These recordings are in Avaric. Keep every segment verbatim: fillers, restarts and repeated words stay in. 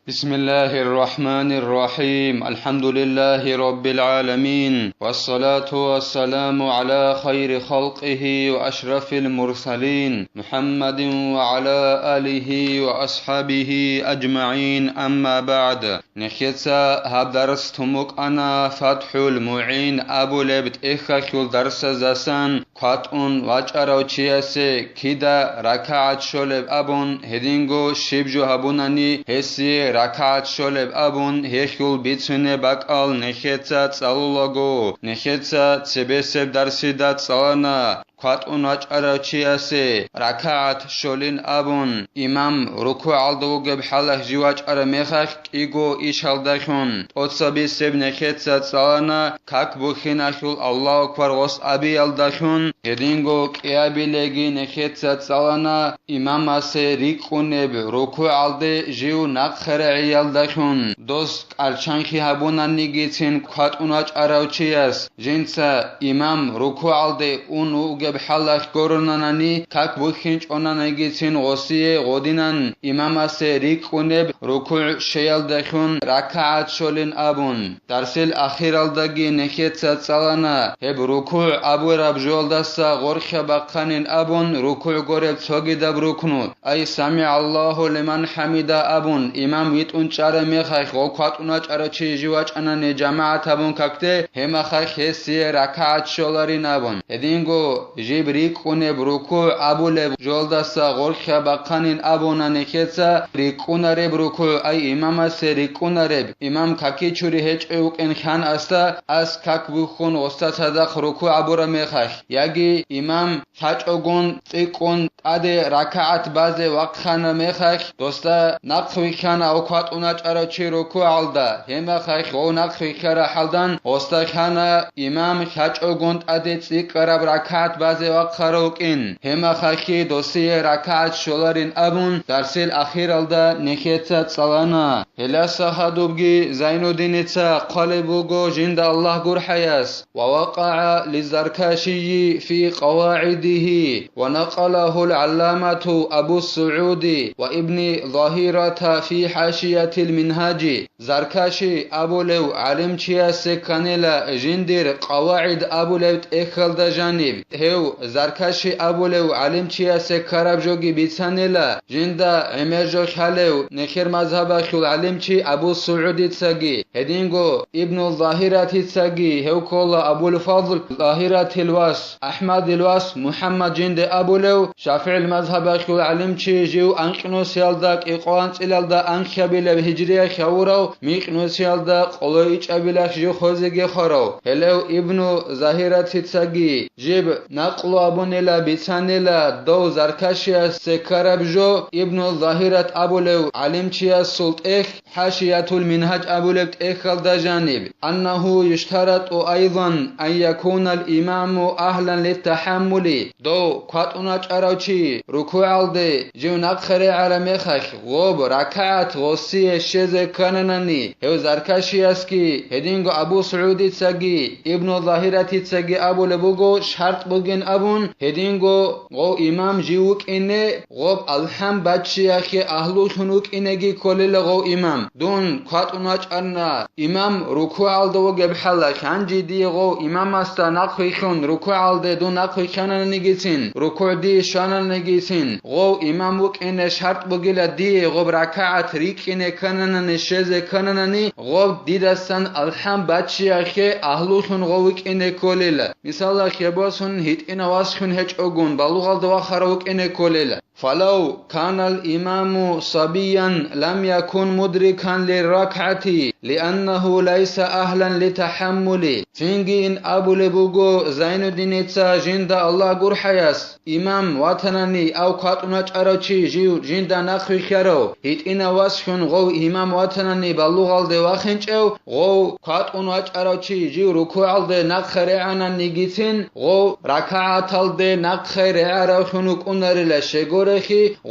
بسم الله الرحمن الرحيم. الحمد لله رب العالمين. والصلاة والسلام على خير خلقه وأشرف المرسلين محمد وعلى آله وأصحابه أجمعين. أما بعد. Нехеца гьаб дарс тумукъана ФатхӀул МугӀин абулеб тӀехьалъул дарсаздасан. КватӀун вачӀарав чиясе кида ракагӀат щолеб абун, гьединго щиб жо гьабунани гьесие ракагӀат щолеб абун, гьелъул бицунеб бакӀал нехеца цӀалулаго, нехеца цебесеб дарсида цӀалана. КватӀун вачӀарав чиясе ракагӀат щолин абун, имам рукугӀалда вугеб хӀалалъ жив вачӀараб мехалъ кӀиго ишалдалъун тӀоцабисеб нехеца цӀалана, как бухьиналъул Аллагьу акбар гъос абиялдалъун, гьединго кӀиабилеги нехеца цӀалана, имамасе рикӀкӀунеб рукугӀалде жив нахъе рагӀиялдалъун, дос кӀарчанлъи гьабунанигицин кватӀун вачӀарав чияс, жинца имам рукугӀалде ун вугеб хӀалалъ гуронанани, как бухьинчӀонанигицин гъосие гъодинан имамасе рикӀкӀунеб рукугӀ щеялдалъун ракагӀат щолин абун. Дарсил ахиралдаги нехеца цӀалана, гьеб рукугӀ абураб жоялдаса гъоркьа бахъанин абун рукугӀ гуреб цогидаб рукну, ай «СамигӀаллагьу лиман хӀамида» абун, имам витӀун чӀараб мехалъ гъов кватӀун вачӀарав чи жив вачӀанани жамагӀат гьабун какде, гьеб мехалъ гьесие ракагӀат щоларин абун. Гьединго жиб рикӀкӀунеб рукугӀ абулеб жоялдаса гъоркьа бахъанин абуна нехеца рикӀкӀунареб рукугӀ, ай имамасе рикӀкӀунареб, имам какичури гьечӀев вукӀин хьан асда, ас как бухьун гъосда цадахъ рукугӀ абураб мехалъ, яги имам лъачӀогун цӀикӀкӀун тӀаде ракагӀат базе вахъана мехалъ, досда нахъвихьана ва кватӀун вачӀарав чи рукугӀалда, гьеб мехалъ гъов нахъвихьараб хӀалдан гъосда хьана имам лъачӀогун тӀаде цӀикӀкӀараб ракагӀат базе вахъарав вукӀин, гьеб мехалъги досие ракагӀат щоларин абун, дарсил ахиралда нехеца цӀалана. Гьелдаса гьадубги Зайнуддиница хъвалеб буго жинда Аллагь гурхӀаяс: «ووقع للزركشي في قواعده، ونقله العلامة أبو السعود وابن ظاهرة في حاشية المنهاج». Заркаши абулев гӀалимчиясе кканила жиндир КъавагӀид абулеб тӀехьалда жаниб. Гьев Заркаши абулев гӀалимчиясе ккараб жоги бицанила, жинда гӀемер жо лъалев нехер мазгьабалъул гӀалимчи Абу СугӀудицаги, гьединго Ибну Загьиратицаги, гьев ккола Абул Фадл Загьиратил вас, АхӀмадил вас МухӀаммад жинде абулев, ШафигӀил мазгьабалъул гӀалимчи, жив анкьнусиялда кӀикъоанцӀилалда анкьабилеб гьижриялъ гьавурав, микьнусиялда къоло ичӀабилалъ жив хвезеги хварав, гьелев Ибну Загьиратицаги, жиб накълу абунила, бицанила, дов Заркашиясе ккараб жо, Ибну Загьират абулев гӀалимчиясул тӀехь, ХӀашиятул Мингьаж абулеб тӀехьалда жаниб: «أنه يشترط أيضا أن يكون الإمام أهلا للتحمل». Дов кватӀун вачӀарав чи рукугӀалде жив нахъе регӀараб мехалъ, гъоб ракагӀат гъосие щезе ккананани, гьев Заркашиясги, гьединго Абу СугӀудицаги, Ибну Загьиратицаги абулеб буго, шартӀ бугин абун, гьединго гъов имам жив вукӀине, гъоб алхӀам баччиялъе агьлулъун вукӀинеги кколила гъов имам. Дун кватӀун вачӀана имам рукугӀалда вугеб хӀалалъ, гьанже дие гъов имамасда нахъвилълъун рукугӀалде дун нахъвилълъананигицин, рукугӀ дие щвананигицин, гъов имам вукӀине шартӀ бугила дие гъоб ракагӀат рикӀкӀине ккананани, щезе ккананани, гъоб дидасан алхӀам баччиялъе агьлулъун гъов вукӀине кколила. Мисалалъе босун, гьитӀинав вас хьун гьечӀогун, балугъалда вахарав вукӀине кколила. فلو كان الإمام صبيا لم يكن مدركا للركعة لأنه ليس أهلا للتحمل. Цинги ин абулеб буго Зайнуддиница, жинда Аллагь гурхӀаяс, имам ватанани ав кватӀун вачӀарав чи жив жинда нахъвилълъарав, гьитӀинав вас хьун гъов имам ватанани балугъалде вахинчӀев, гъов кватӀун вачӀарав чи жив рукугӀалде нахъе регӀананигицин, гъов ракагӀаталде нахъе регӀаравлъун вукӀунарила, щего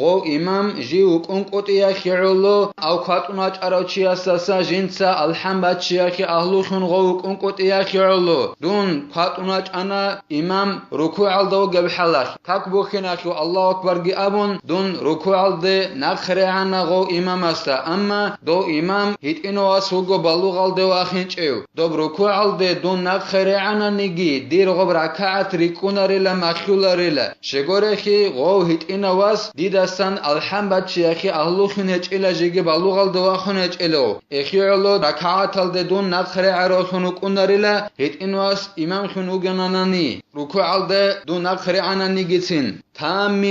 Гъов имам жив вукӀун къотӀиялъе гӀоло, ав кватӀун вачӀарав чиясдаса жинца алхӀам баччиялъе агьлулъун гъов вукӀун къотӀиялъе гӀоло. Дун кватӀун вачӀана имам рукугӀалда вугеб хӀалалъ, как бухьиналъул Аллагьу акбарги абун, дун рукугӀалде нахърегӀана гъов имамасда, амма дов имам гьитӀинав вас вуго балугъалде вахинчӀев. Доб рукугӀалде дун нахърегӀананиги, дир гъоб ракагӀат рикӀкӀунарила, махьуларила. Щегорехи, гъов гьитӀинав вас дидасан алхӀам баччиялъе агьлулъун гьечӀила, жеги балугъалде вахун гьечӀилав. Эхиоло ракагӀаталде дун нахърегӀаравлъун вукӀунарила, гьитӀинав вас имамлъун вугинанани, рукугӀалде дун нахърегӀананигицин. تام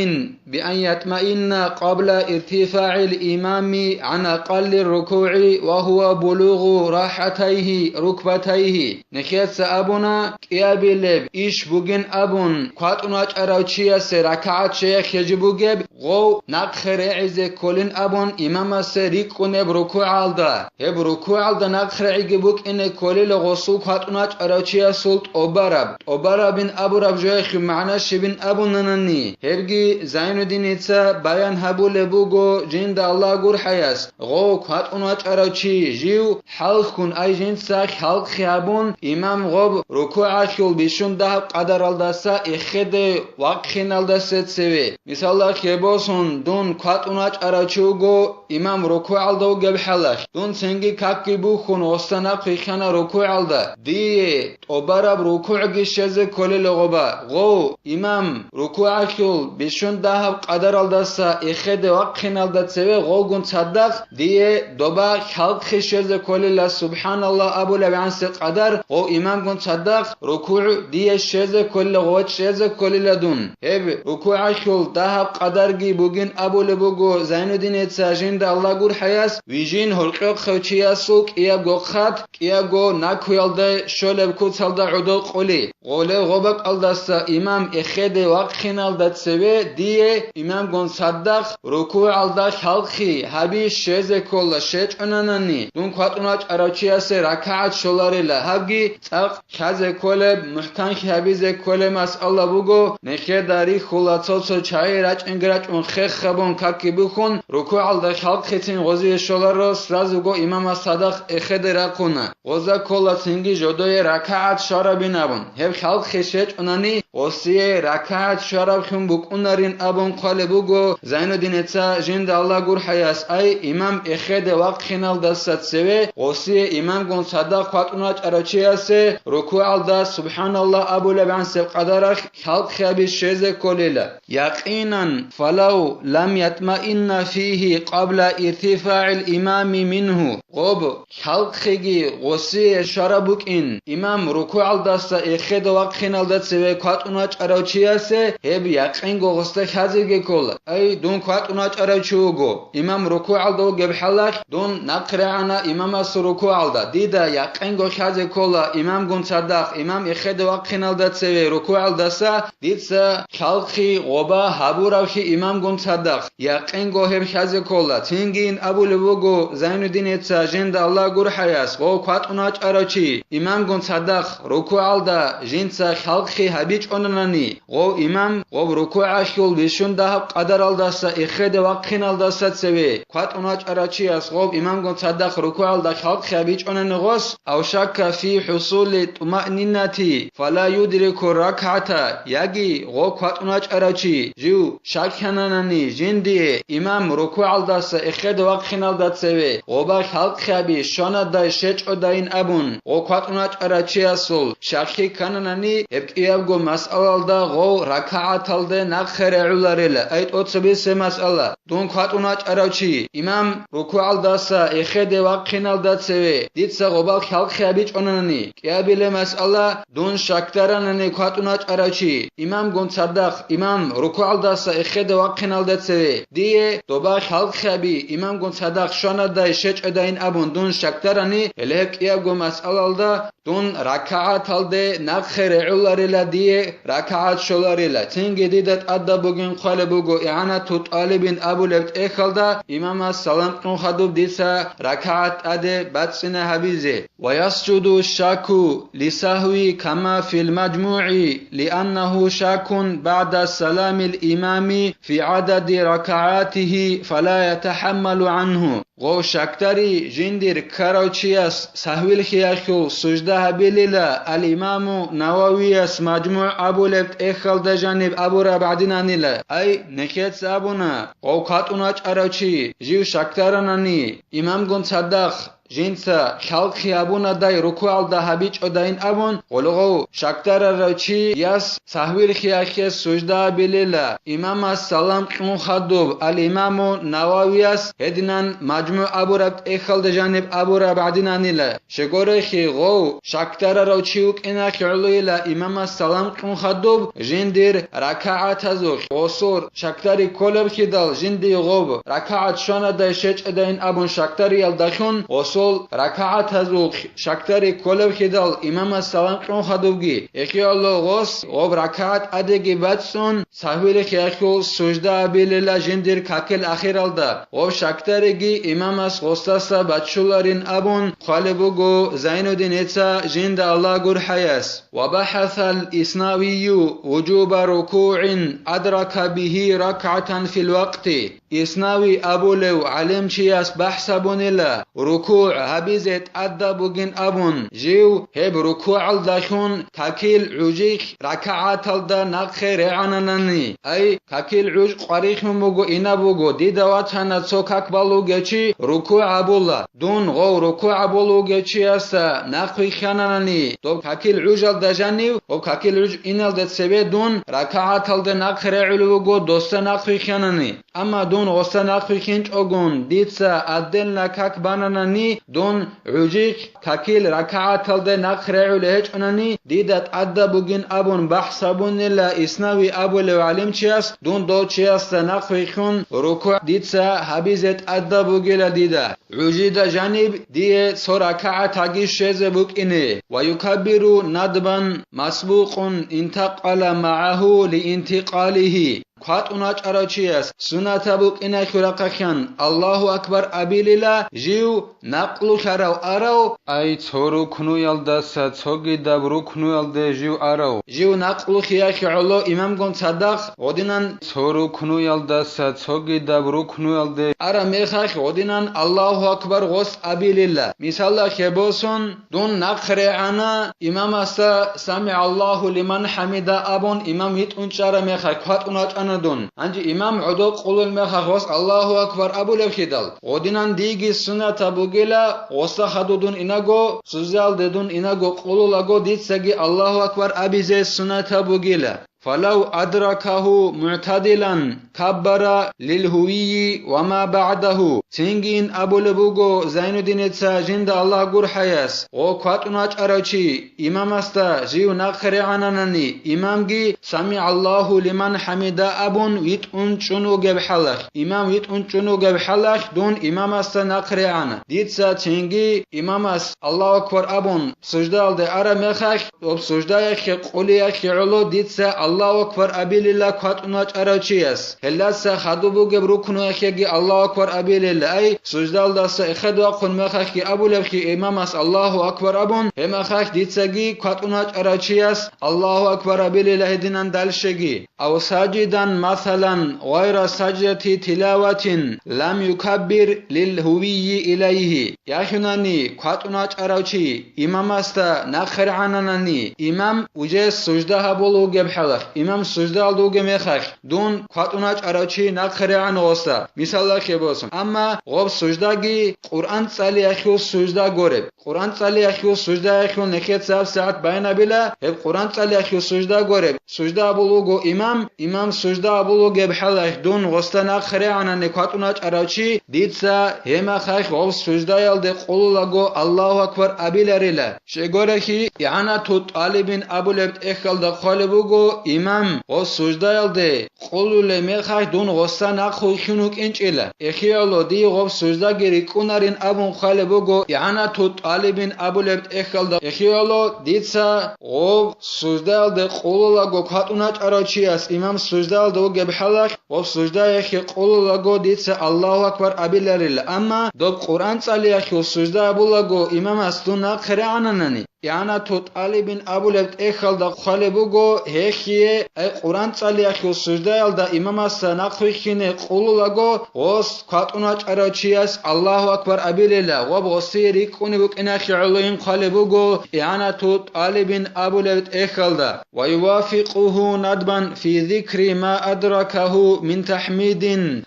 بأن يطمئن قبل ارتفاع الإمام عن أقل الركوع وهو بلوغ راحتيه، ركبتيه. Нехеца абуна, кӀиабилеб иш бугин абун, кватӀун вачӀарав чиясе ракагӀат щай хьеже бугеб, гъов нахърегӀизе кколин абун имамасе рикӀкӀунеб рукугӀалда. Гьеб рукугӀалда нахърегӀиги букӀине кколила гъосул кватӀун вачӀарав чиясул тӀобараб. ТӀобарабин абураб жоялъул магӀна щибин абунанани, гьебги Зайнуддиница баян гьабулеб буго жинда Аллагь гурхӀаяс, гъов кватӀун вачӀарав чи жив хӀалхьун, ай жинца хӀалхъи гьабун, имам гъоб рукугӀалъул бищун дагьаб къадаралдаса эхеде вахъиналдаса цеве. Мисалалъе босун, дун кватӀун вачӀарав чи вуго, имам рукугӀалда вугеб хӀалалъ, дун цинги какги бухьун, гъосда нахъвилълъана рукугӀалда. Дие тӀобараб рукугӀги щезе кколила гъоба. Гъов, имам, рукугӀалъул бищун дагьаб къадаралдаса эхеде вахъиналда цеве гъовгун цадахъ дие доба хӀалхъи щезе кколила, субхӀаналлагь абулеб гӀанасеб къадар, гъов имамгун цадахъ рукугӀ дие щезе кколила, гъов чӀезе кколила дун. Гьеб рукугӀалъул дагьаб къадарги бугин абулеб буго Зайнуддиница жинда Аллагь гурхӀаяс, вижин гьоркьохъев чиясул кӀиябго хъат, кӀиябго накуялда щолеб куцалда гӀодов къоли. Гъолев гъобакӀалдаса имам эхеде вахъиналда цеве дие имамгун цадахъ рукугӀалда хӀалхъи гьаби щезе ккола, щечӀонанани, дун кватӀун вачӀарав чиясе ракагӀат щоларила, гьабги цӀакъ хьазе кколеб, мухӀканлъи гьабизе кколеб масъала буго, нехеда рихьула цо-цо чагӀи рачӀинги рачӀун хех гьабун какги бухьун, рукугӀалда хӀалхъицин гъозие щоларо, сразуго имамас цадахъ эхеде рахъуна. Гъоза ккола цинги жодое ракагӀат щварабин абун. Гьеб хӀалхъи щечӀунани, гъосие ракагӀат щвараблъун букӀунарин абун хъвалеб буго Зайнуддиница жинда Аллагь гурхӀаяс, ай, имам эхеде вахъиналдаса цеве гъосие имамгун цадахъ кватӀун вачӀарав чиясе рукугӀалда субхӀаналлагь абулеб гӀанасеб къадаралъ хӀалхъи гьаби щезе кколила. يقينا، فلو لم يطمئن فيه قبل ارتفاع الإمام منه. Гъоб хӀалхъиги гъосие щвараб букӀин, имам рукугӀалдаса эхеде вахъиналда цеве кватӀун вачӀарав чиясе гьеб якъинго гъосда хьазеги ккола. Ай, дун кватӀун вачӀарав чи вуго, имам рукугӀалда вугеб хӀалалъ, дун нахърегӀана имамасул рукугӀалда. Дида якъинго хьазе ккола имамгун цадахъ, имам эхеде вахъиналда цеве рукугӀалдаса, дица хӀалхъи гъоба гьабуравлъи имамгун цадахъ. Якъинго гьеб хьазе ккола. Цинги ин абулеб буго Зайнуддиница жинда Аллагь гурхӀаяс, гъов кватӀун вачӀарав чи, имамгун цадахъ рукугӀалда жинца хӀалхъи гьабичӀонанани, гъов имам гъоб рукугӀалъул бищун дагьаб къадаралдаса эхеде вахъиналдаса цеве кватӀун вачӀарав чияс гъоб имамгун цадахъ рукугӀалда хӀалхъи гьабичӀонани гъос, أو شك في حصول الطمأنينة فلا يدرك الركعة, яги гъо кватӀун вачӀарав чи, жив щаккананани жиндие имам рукугӀалдаса эхеде вахъиналда цеве гъоба хӀалхъи гьаби щванадай щечӀодайин абун, гъо кватӀун вачӀарав чиясул щаккги ккананани, гьеб кӀиябго масъалалда гъов ракагӀаталде нахъе регӀуларила. Ай тӀоцебесеб масъала. Дун кватӀун вачӀарав чи, имам рукугӀалдаса эхеде вахъиналда цеве дица гъобал хӀалхъи гьабичӀонанани, кӀиабилеб масъала, дун щакдаранани кватӀун вачӀарав чи, имамгун цадахъ, имам рукугӀалдаса эхеде вахъиналда цеве, дие доба хӀалхъи гьаби, имамгун цадахъ щванадай щечӀодайин абун дун щакдарани, гьеле гьеб кӀиябго масъалалда дун ракагӀаталде нахъе регӀуларила, дие ракагӀат щоларила. Цинги дида тӀадаб бугин хъвалеб буго ИгӀанату ТӀалибин абулеб тӀехьалда, имамас салам кьун хадуб дица ракагӀат тӀаде бацӀцӀине гьабизе. ويسجد الشاك لسهوه كما في المجموع، لأنه شاك بعد سلام الإمام في عدد ركعاته فلا يتحمل عنه. Гъов щакдари жиндир ккарав чияс сагьвилхиялъул сужда гьабилила, ал-Имаму Нававияс МажмугӀ абулеб тӀехьалда жаниб абураб гӀадинанила. Ай, нехец абуна, гъов кватӀун вачӀарав чи, жив щакдаранани, имамгун цадахъ жинца хӀалхъи гьабунадай рукугӀалда гьабичӀодайин абун, гъолгъов щакдарарав чияс сагьвилхиялъе сужда гьабилила, имамас салам кьун хадуб, ал-Имаму Нававияс гьединан МажмугӀ абураб тӀехьалда жаниб абураб гӀадинанила. Щегорехи гъов щакдарарав чи вукӀиналъе гӀолойила имамас салам кьун хадуб жиндир ракагӀатазухъ, гъосул щакдари кколебхидал жиндие гъоб ракагӀат щванадай щечӀедайин абун щакдариялдалъун гъосул ракагӀатазухъ щакдари кколебхидал имамас салам кьун хадубги, эхиялъул гъос гъоб ракагӀат тӀадеги бацӀцӀун, сагьвилихъ яхъул сужда абилила жиндир какил ахиралда, гъов щакдариги имамас гъосдаса баччуларин абун хъвалеб буго Зайнуддиница жинда Аллагь гурхӀаяс. وبحث الإسناوي وجوب ركوع أدرك به ركعة في الوقت. Иснави абулев гӀалимчияс бахӀс гьабунила, рукугӀ гьабизе тӀадаб бугин абун, жив гьеб рукугӀалдалъун какил гӀужихъ ракагӀаталда нахъе регӀананани. Ай, какил гӀуж къварихьун буго, инаб буго, дида ватана цо как балугев чи рукугӀ абула. Дун гъов рукугӀ абулугев чиясда нахъ вихьананани, доб какил гӀужалда жанив, гъоб какил гӀуж иналда цебе дун ракагӀаталда нахъ регӀулев вуго досда нахъ вихьанани. Амма дун гъосда нахъ вихьинчӀогун, дица отдельно как бананани, дун гӀужихъ какил ракагӀаталда нахъ регӀулев гьечӀонани, дида тӀадаб бугин абун бахӀс гьабунила Иснави абулев гӀалимчияс, дун дов чиясда нахъ вихьун рукугӀ дица гьабизе тӀадаб бугила дида. ГӀужида жаниб дие цо ракагӀатги щвезе букӀине. ويكبر ندبا مسبوقا انتقل معه لانتقاله. КватӀун вачӀарав чияс сунатаб букӀиналъул рахъалъан Аллагьу акбар абилила жив накълулъарав арав, ай, цо рукнуялдаса цогидаб рукнуялде жив арав, жив накълулъиялъе гӀоло имамгун цадахъ гъодинан, цо рукнуялдаса цогидаб рукнуялде араб мехалъ гъодинан Аллагьу акбар гъос абилила. Мисалалъе босун, дун нахъ регӀана, имамасда «СамигӀаллагьу лиман хӀамида» абун, имам витӀун чӀараб мехалъ кватӀун вачӀана дун. Гьанже имам гӀодов къулул мехалъ гъос «Аллагьу акбар» абулевхидал, гъодинан диги сунатаб бугила, гъосда хадуб дун инаго, суждаялде дун инаго къулулаго дицаги «Аллагьу акбар» абизе сунатаб бугила. فلو أدركه معتدلا كبر للهوي وما بعده. Цинги ин абулеб буго Зайнуддиница жинда Аллагь гурхӀаяс, гъо кватӀун вачӀарав чи, имамасда жив нахъ регӀананани, имамги «СамигӀаллагьу лиман хӀамида» абун витӀун чӀун вугеб хӀалалъ, имам витӀун чӀун вугеб хӀалалъ дун имамасда нахъ регӀана. Дица цинги имамас «Аллагьу акбар» абун суждаялде араб мехалъ, доб суждаялъе къулиялъе гӀоло дица «Аллагьу акбар» абилила кватӀун вачӀарав чияс. Гьелдаса хадуб бугеб рукнуялъеги «Аллагьу акбар» абилила, ай, суждалдаса эхед вахъун мехалъги абулебхъи имамас «Аллагьу акбар» абун, гьебмехалъ дицаги кватӀун вачӀарав чияс «Аллагьу акбар» абилила гьединан дальшеги. أو ساجدا مثلا غير سجدة تلاوة لم يكبر للهوي إليه. Яхинани кватӀун вачӀарав чи имамасда нахъ регӀананани, имам уже сужда гьабулев вугеб хӀалалъ, имам суждаялда вугеб мехалъ, дун кватӀун вачӀарав чи нахъ регӀана гъосда, мисалалъе босун. Амма гъоб суждаги Къуръан цӀалиялъул сужда гореб. Къуръан цӀалиялъул суждаялъул нехеца гьабсагӀат баян гьабила, гьеб Къуръан цӀалиялъул сужда гореб. Сужда абулуго имам, имам сужда абулугеб хӀалалъ дун гъосда нахъ регӀанани кватӀун вачӀарав чи, дица гьемахалъ гъов суждаялде къулулаго «Аллагьу акбар» абиларила. Щегорехи, ИгӀанату ТӀалибин абулеб тӀехьалда хъвалеб буго, имам, гъос суждаялде къулулеб мехалъ дун гъоса нахъвихьун вукӀинчӀила. Эхияло, дие гъоб суждаги рикӀкӀунарин абун хъвалеб буго ИгӀанату ТӀалибин абулеб тӀехьалда. Эхияло, дица гъоб суждаялде къулулаго кватӀун вачӀарав чияс имам суждаялда вугеб хӀалалъ, гъоб суждаялъе къулулаго дица Аллагьу акбар абиларила, амма доб Къуръан цӀалиялъул сужда абулаго имамас дун нахъе регӀананани, ИгӀанату ТӀалибин абулеб тӀехьалда хъвалеб буго, гьехие, ай Къуръан цӀалиялъул суждаялда имамасда нахъвихьине къулулаго, гъос кватӀун вачӀарав чияс Аллагьу акбар абилила, гъоб гъосие рикӀкӀунеб букӀиналъе гӀолойин хъвалеб буго ИгӀанату ТӀалибин абулеб тӀехьалда. ويوافقه ندبا في ذكر ما أدركه من تحميد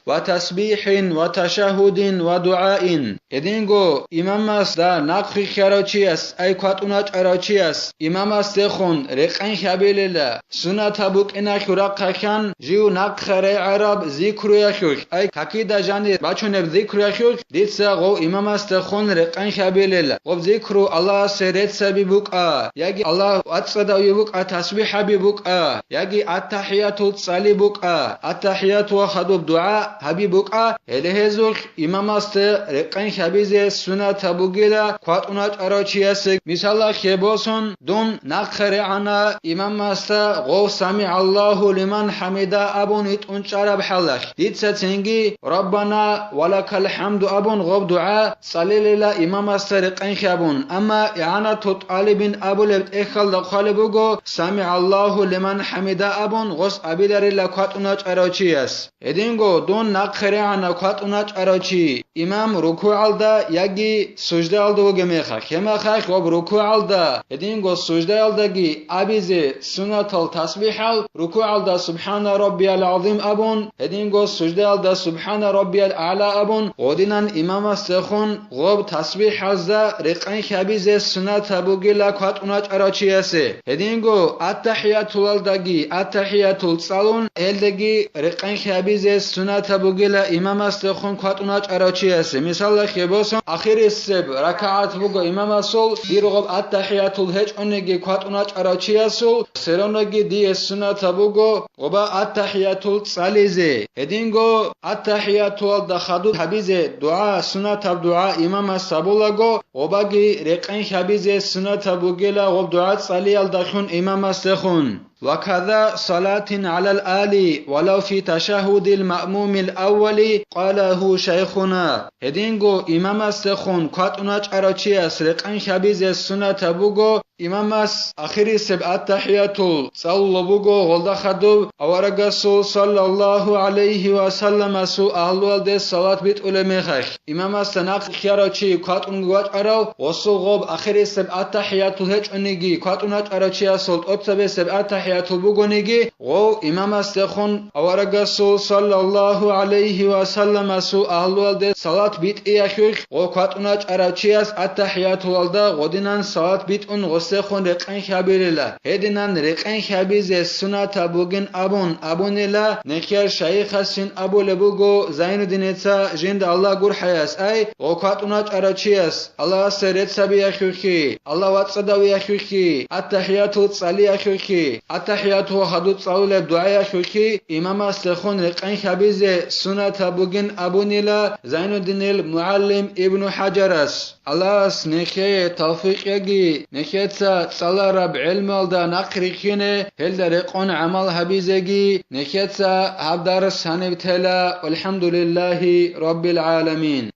وتسبيح وتشهد ودعاء. Гьединго имамасда нахъвихьарав чияс, ай кватӀун вачӀарав чияс, имамасдехун рекъен хьабилила, сунатаб букӀиналъул рахъалъан жив нахъа регӀараб зикруялъулъ, ай какида жанир бачунеб зикруялъулъ, дица гъов имамасдехун рекъен хьабилила. Гъоб зикру Аллагьасе реццаби букӀа, яги Аллагь вацӀцӀадавги букӀа, тасбихӀаби букӀа, яги аттахӀиятул цӀали букӀа, аттахӀиятула хадуб дугӀа гьаби букӀа, гьеле гьезулъ имамасде рекъен хьабизе сунатаб бугила кватӀун вачӀарав чиясе. Мисалалъе босун, дун нахъе регӀана имамасда гъов «СамигӀаллагьу лиман хӀамида» абун витӀун чӀараб хӀалалъ, дица цинги «Раббана ва лакал хӀамду» абун гъоб дугӀа цӀалилила имамасда рекъен хьабун, амма ИгӀанату ТӀалибин абулеб тӀехьалда хъвалеб буго «СамигӀаллагьу лиман хӀамида» абун гъос абиларила кватӀун вачӀарав чияс. Гьединго дун нахъе регӀана кватӀун вачӀарав чи, имам рукугӀалда яги суждаялда вугеб мехалъ, гьеб мехалъ гъоб рукугӀалда, гьединго суждаялдаги абизе сунатал тасбихӀал, рукугӀалда «СубхӀана раббиял гӀазим» абун, гьединго суждаялда «СубхӀана раббиял а'ла» абун, гъодинан имамасдехун гъоб тасбихӀазда рекъен хьабизе сунатаб бугила кватӀун вачӀарав чиясе. Гьединго аттахӀиятулалдаги аттахӀиятул цӀалун, гьелдаги рекъен хьабизе сунатаб бугила имамасдехун кватӀун вачӀарав чиясе. Мисалалъе босун, ахирисеб ракагӀат буго имамасул, дир гъоб аттахӀиятул гьечӀониги кватӀун вачӀарав чиясул, свероноги дие сунатаб буго гъоба аттахӀиятул цӀализе. Гьединго аттахӀиятулалда хадуб гьабизе дугӀа, сунатаб дугӀа имамас гьабулаго, гъобаги рекъен хьабизе сунатаб бугила гъоб дугӀа цӀалиялдалъун имамасдехун. «Ва каза салатин гӀалал али, валав фи ташагьудил маъмумил аввали къалагьу шайхуна». Гьединго имамасдехун кватӀун вачӀарав чияс рекъен хьабизе сунатаб буго, имамас ахирисеб аттахӀиятул цӀалулеб буго, гъолда хадуб аварагасул саллаллагьу гӀалайгьи ва салламасул агьлуялде салат битӀулеб мехалъ. Имамасда нахъ хьарав чи кватӀунги вачӀарав, гъосул гъоб ахирисеб аттахӀиятул гьечӀониги, кватӀун вачӀарав чиясул тӀоцебесеб аттахӀиятул бугониги, гъов имамасдехун аварагасул саллаллагьу гӀалайгьи ва салламасул агьлуялде салат битӀиялъулъ, гъов кватӀун вачӀарав чияс аттахӀиятулалда гъодинан салат битӀун гъосдехун рекъен хьабилила. Гьединан рекъен хьабизе сунатаб бугин абун абунила, нехер шайихасин абулеб буго Зайнуддиница, жинда Аллагь гурхӀаяс, ай, гъов кватӀун вачӀарав чияс, Аллагьасе реццабиялъулъги, Аллагь вацӀцӀадавиялъулъги, аттахӀиятул цӀалиялъулъги, аттахӀиятул гьадуб цӀалулеб дугӀаялъулъги имамасдехун рекъен хьабизе сунатаб бугин абунила Зайнуддинил мугӀалим Ибну ХӀажарас. Аллагьас нехее тавфикъ яги, нехеца цӀалараб гӀелмалда нахърихьине, гьелда рекъон гӀамал гьабизеги, нехеца гьаб дарс гьаниб тела. ВалхӀамдулиллагьи раббил гӀаламин.